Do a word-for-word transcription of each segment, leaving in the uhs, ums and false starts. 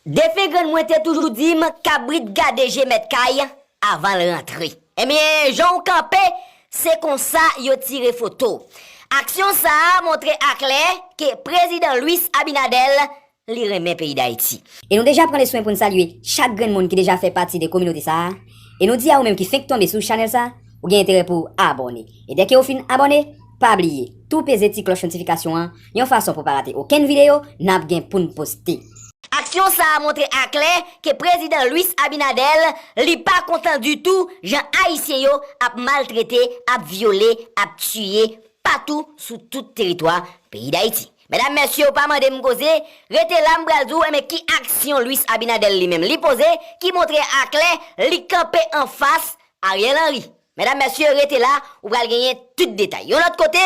Defen grann mwen te toujou di m, kabrit gade je mèt kay avan l rantre. Ebyen, jan w kanpe, se konsa yo tire foto w. Aksyon sa a montre aklè ke Prezidan Luis Abinader, li renmen peyi Dayiti. E nou deja pran le swen pou n salye chak grenn moun ki deja fè pati de kominote sa a. E nou di a ou menm ki fenk tonbe sou chanèl sa, ou gen enterè pou w abòne. E dèke ou fin abòne, pa bliye, tou peze ti klòch notifikasyon an, yon fason pou pa rate okenn videyo n ap gen pou n poste. Aksyon sa a montre aklè ke Prezidan Luis Abinader, li pa kontan ditou jan Ayisyen yo ap maltrete, ap vyole, ap tiye patou sou tout teritwa peyi Dayiti. Medam, mesye, ou pa mande m koze, rete la, m pral di w, enben, ki aksyon Luis Abinader li menm li poze, ki montre aklè li kanpe anfas Ariel Henry. Medam, mesye, rete la, ou pral genyen tout detay. Yon lòt kote,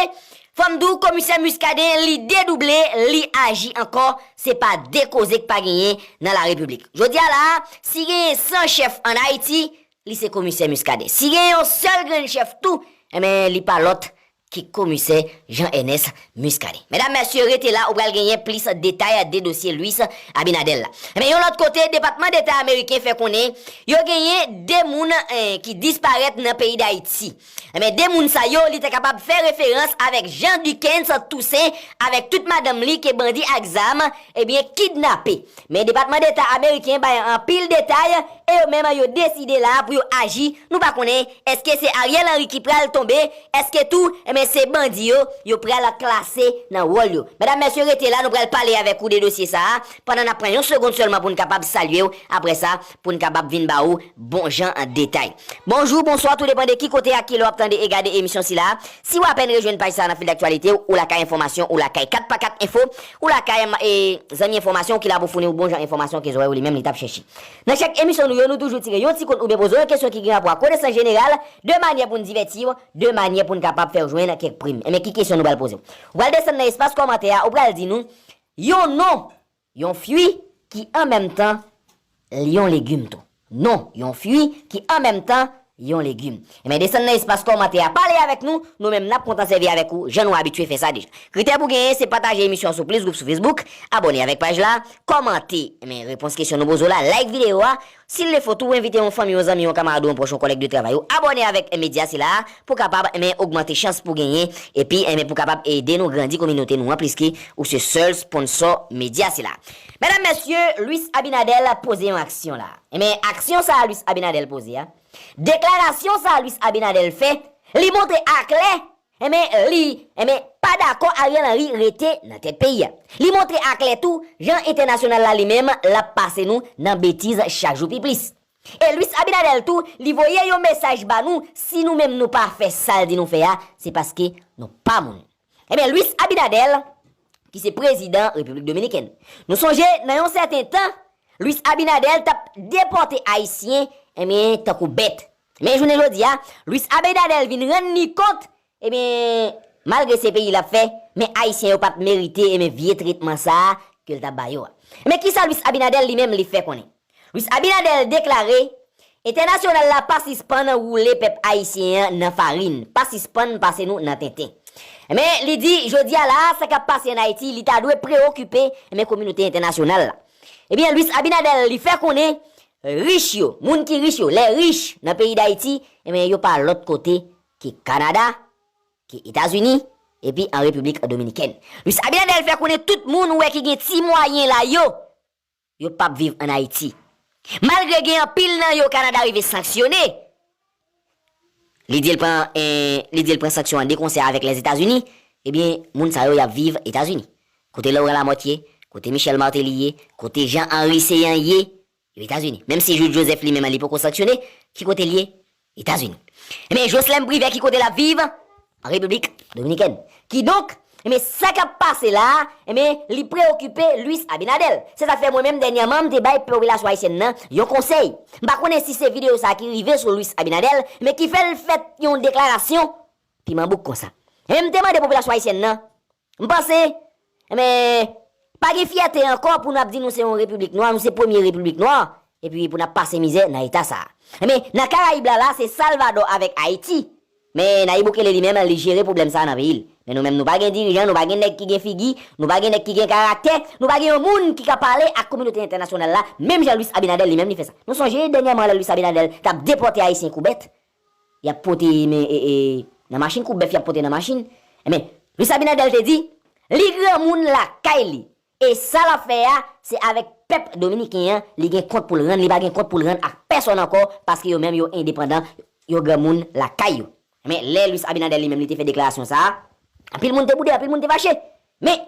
fò m di w, Komisè Muscadin, li dedouble, li aji ankò, se pa de koze k pa genyen nan la Repiblik. Jodi a la a, si genyen san chèf ann Ayiti, li se Komisè Muscadin. Si gen yon sèl grenn chèf tou, enben, li pa lòt ki Komisè Jean Ernest Muscadin. Medam, mesye, rete la, ou pral genyen plis detay de dosye Luis Abinader la. Enben, yon lòt kote, Depatman Deta ameriken fè konnen yo genyen de moun, eh, ki disparèt nan peyi Dayiti. Enben, de moun sa yo, li te kapab fè referans avèk Jean Duckens Toussaint, avèk tout madanm li ke bandi ak zam, ebyen, kidnape. Men Depatman Deta ameriken bay anpil detay, e yo menm yo deside la pou yo aji. Nou pa konnen, èske se Ariel Henry ki pral tonbe, èske tou, enben, se bandi yo, yo pral klase nan wòl yo. Medam, mesye, rete la, nou pral pale avèk ou de dosye sa a, pandan n ap pran yon segonn sèlman pou n kapab salye w, apre sa, pou n kapab vin ba ou bon jan an detay. Bonjou, bonswa, tou depann de ki kote ak ki lè w ap tande e gade emisyon sila a. Si w apèn rejwenn paj sa a nan fil daktyalite w, ou lakay enfòmasyon, ou lakay kat pa kat enfo, ou lakay, e, zanmi enfòmasyon ki la pou founi w bon jan enfòmasyon ke zòrèy ou li menm li t ap chèche. Nan chak emisyon nou yo, nou toujou tire yon ti kont oubyen poze yon kesyon ki gen rapò ak konesans jeneral, de manyè pou n divèti w, de manyè pou n kapab fè w jwenn kèk prim. Enben, ki kesyon nou pral poze w? Ou pral desann nan espas kòmantè a, ou pral di nou yon non yon fwi ki an menm tan yon legim tou. Non yon fwi ki an menm tan yon legim. Enben, desann nan espas kòmantè a, pale avèk nou, nou menm n ap kontan sèvi avèk ou, jan nou abitye fè sa deja. Kritè pou genyen, se pataje emisyon an sou plis gwoup sou Facebook, abòne avèk paj la, kòmante, enben, repons kesyon nou poze w la, like videyo a, si l le fo tou, envite yon fanmi, yon zanmi, yon kamarad ou yon pwòch, yon kòlèg de travay ou, abòne avèk medya sila a, pou kapab, enben, ogmante chans pou genyen, epi, enben, pou kapab ede nou grandi kominote nou an, pliske ou se sèl sponsò medya sila. Medam, mesye, Luis Abinader poze yon aksyon la. Enben, aksyon sa a Luis Abinader poze a, deklarasyon sa a Luis Abinader fè, li montre aklè, enben, li, enben, pa dakò Ariel Henry rete nan tèt peyi a. Li montre aklè tou, jan entènasyonal la li menm, l ap pase nou nan betiz chak jou pi plis. E Luis Abinader tou, li voye yon mesaj ba nou, si nou menm nou pa fè sa l di nou fè a, se paske nou pa moun. Ebyen, Luis Abinader, ki se prezidan Repiblik Dominikèn. Nou sonje, nan yon sèten tan, Luis Abinader t ap depòte Ayisyen, ebyen, tankou bèt. Men jounen jodi a, Luis Abinader vin rann li kont, ebyen, malgre se peyi l ap fè, men Ayisyen yo pa t merite, ebyen, vye tretman sa a ke l t ap ba yo a. Men kisa Luis Abinader li menm li fè konnen? Luis Abinader deklare, entènasyonal la pa sispann woule pèp ayisyen an nan farin, pa sispann pase nou nan tenten. Men, li di, jodi a la a, sa k ap pase ann Ayiti, li ta dwe preokipe, men, kominote entènasyonal la. Ebyen, Luis Abinader, li fè konnen, rich yo, moun ki rich yo, les riches nan peyi Dayiti, ebyen, yo pa lòt kote ke Kanada, ke Etazini, epi an Repiblik Dominikèn. Luis Abinader fè konnen tout moun ou wè ki gen ti mwayen la yo, yo p ap viv ann Ayiti. Malgre gen anpil nan yo Kanada rive sanksyone, li di l pran, eh, li di l pran sanksyon an de konsè avèk Lèzetazini, ebyen, moun sa yo y ap viv Etazini. Kote Laurent Lamothe ye, kote Michel Martelly ye, kote Jean Henry Céant ye, yo Etazini. Menm si Jude Joseph li menm li poko sanksyone, ki kote l ye? Etazini. Ebyen, Jocelerme Privert ki kote l ap viv? An Repiblik Dominikèn. Kidonk, ebyen, sa k ap pase la a, ebyen, li preokipe Luis Abinader. Se sa k fè mwen menm, dènyèman, m te bay popilasyon ayisyèn nan yon konsèy. M pa konnen si se videyo sa a ki rive sou Luis Abinader, men ki fè l fè yon deklarasyon piman bouk konsa. E m te mande popilasyon ayisyèn nan, m panse, men, pa gen fyète ankò pou n ap di nou se yon repiblik nwa, nou se premye repiblik nwa, epi pou n ap pase mizè nan eta sa a. Men, nan Karayib la, la, se Salvadò avèk Ayiti. Men, Nayib Bukele li menm, li jere pwoblèm sa a nan peyi l. Men nou menm, nou pa gen dirijan, nou pa gen nèg ki gen figi, nou pa gen nèg ki gen karaktè, nou pa gen yon moun ki ka pale ak kominote entènasyonal la, menm jan Luis Abinader li menm li fè sa. Nou sonje dènyèman lè Luis Abinader t ap depòte Ayisyen kou bèt, y ap pote men, e, e, nan machin, kou bèf y ap pote nan machin. Enben, Luis Abinader te di, li granmoun lakay li. E sa l ap fè a, se avèk pèp dominiken an, li gen kont pou l rann, li pa gen kont pou l rann ak pèsòn ankò, paske yo menm yo endepandan, yo granmoun lakay yo. Men lè Luis Abinader li menm li te fè deklarasyon sa a, anpil moun te boude, anpil moun te fache. Men,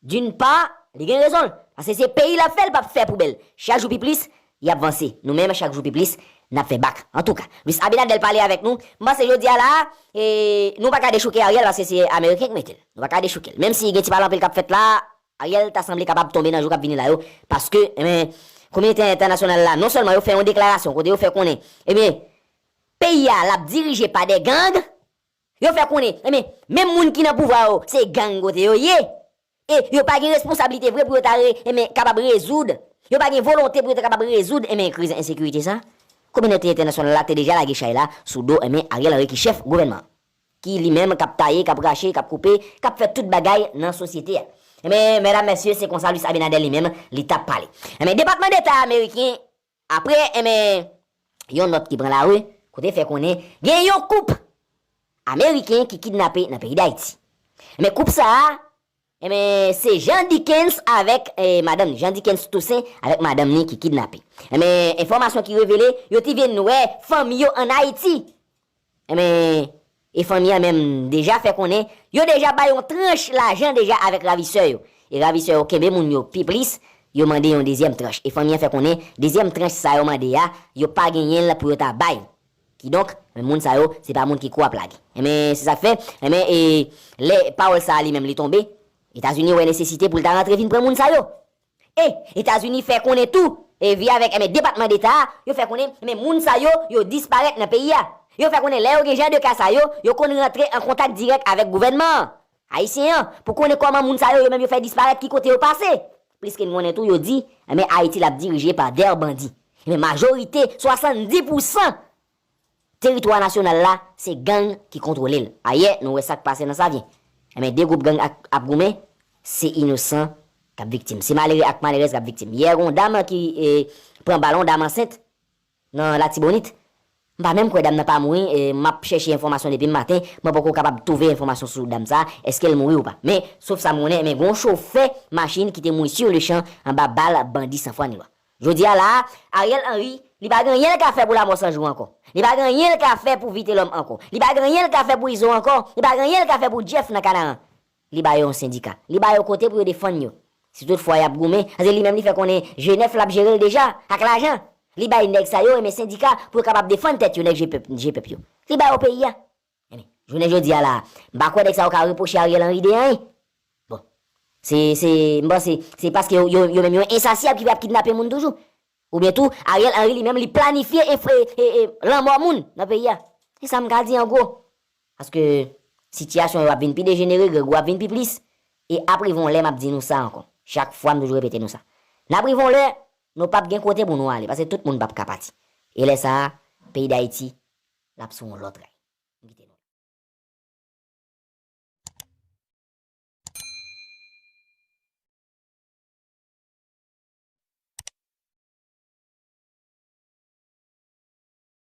d'une part, li gen rezon l, paske se peyi l ap fè, l p ap fè pou bèl. Chak jou pi plis, y ap vanse. Nou menm, chak jou pi plis, n ap fè bak. Antouka, Luis Abinader pale avèk nou. M panse jodi a la, e, nou pa ka dechouke Ariel paske se Ameriken k mete l. Nou pa ka dechouke l. Menm si gen ti pale anpil k ap fèt la, Ariel ta sanble kapab tonbe nan jou k ap vini la yo, paske, enben, kominote entènasyonal la, non sèlman yo fè yon deklarasyon kote yo fè konnen, enben, peyi a l ap dirije pa de gang, yo fè konnen, enben, menm moun ki nan pouvwa yo, se gang kote yo ye, e yo pa gen responsablite vre pou yo ta re-, enben, kapab rezoud, yo pa gen volonte pou yo ta kapab rezoud, enben, kriz ensekirite sa. Kominote entènasyonal la te deja lage chay la sou do, enben, Ariel Henry ki chèf gouvènman an. Ki li menm k ap taye, k ap rache, k ap koupe, k ap fè tout bagay nan sosyete a. Enben, medam, mesye, se konsa Luis Abinader li menm, li t ap pale. Enben, Depatman Deta ameriken, apre, enben, yon nòt ki pran lari, kote fè konnen, gen yon koup ameriken ki kidnape nan peyi Dayiti. Enben, koup sa a, enben, se Jean Dickens avèk, eh, madanm ni, Jean Dickens Toussaint avèk madanm ni ki kidnape. Enben, enfòmasyon ki revele, yo te vin wè fanmi yo ann Ayiti. Enben, e fanmi an menm deja fè konnen, yo deja bay yon tranch lajan deja avèk ravisè yo. E ravisè yo kenbe moun yo pi plis, yo mande yon dezyèm tranch. E fanmi an fè konnen, dezyèm tranch sa yo mande a, yo pa genyen l pou yo ta bay. Kidonk, men moun sa yo, se pa moun ki kou ap lage. Enben, se sa k fè, enben, e lè pawòl sa a li menm li tonbe, Etazini wè nesesite pou l ta rantre vin pran moun sa yo. E Etazini fè konnen tou, e via avèk, enben, Depatman Deta a, yo fè konnen, enben, moun sa yo, yo disparèt nan peyi a. Yo fè konnen lè yo gen jan de ka sa yo, yo konn rantre an kontak dirèk avèk gouvènman an, ayisyen an, pou konnen kòman moun sa yo, yo menm yo fè disparèt, ki kote yo pase. Pliske n konnen tou, yo di, enben, Ayiti l ap dirije pa dè bandi. Enben, majorite, swasanndis pousan teritwa nasyonal la, se gang ki kontwole l. Ayè, nou wè sa k pase nan Savyen. Enben, de gwoup gang ap, ap goumen, se inosan k ap viktim. Se malere ak malerèz k ap viktim. Yè, gen yon dam ki, e, pran bal, yon dam ansent nan Latibonit. M pa menm kwè dam nan pa mouri, e, m ap chèche enfòmasyon depi maten, mwen poko kapab twouve enfòmasyon sou dam sa, èske l mouri ou pa. Men, sof sa m konnen, men gen yon chofè machin ki te mouri sur le champ anba bal bandi san fwa ni lwa. Jodi a la a, Ariel Henry, li pa gen anyen l ka fè pou Lamò San Jou ankò. Li pa gen anyen l ka fè pou Vitelòm ankò. Li pa gen anyen l ka fè pou Izo ankò. Li pa gen anyen l ka fè pou Jeff nan Kanaran. Li ba yo yon sendika. Li ba yo kote pou yo defann yo. Si toutfwa y ap goumen, paske li menm li fè konnen G nèf l ap jere l deja, ak lajan. Li bay nèg sa yo, enben, sendika pou yo kapab defann tèt yo, nèg G pèp, G pèp yo. Li ba yo peyi a. Ebyen, jounen jodi a la, m pa kwè nèg sa yo ka repwoche Ariel Henry de anyen. Bon. Se, se, m panse, se paske yo, yo, yo menm yo ensasyab ki ap kidnape moun toujou. Oubyen tou, Ariel Henry li menm li planifye e, e, e, e lanmò moun nan peyi a. Se sa m ka di an gwo. Paske sitiyasyon yo ap vin pi dejenere, grangou ap vin pi plis. E ap rive yon lè m ap di nou sa ankò. Chak fwa m toujou repete nou sa. N ap rive yon lè, nou p ap gen kote pou nou ale, paske tout moun p ap ka pati. E lè sa a, peyi Dayiti, l ap sou yon lòt rèy. M kite nou.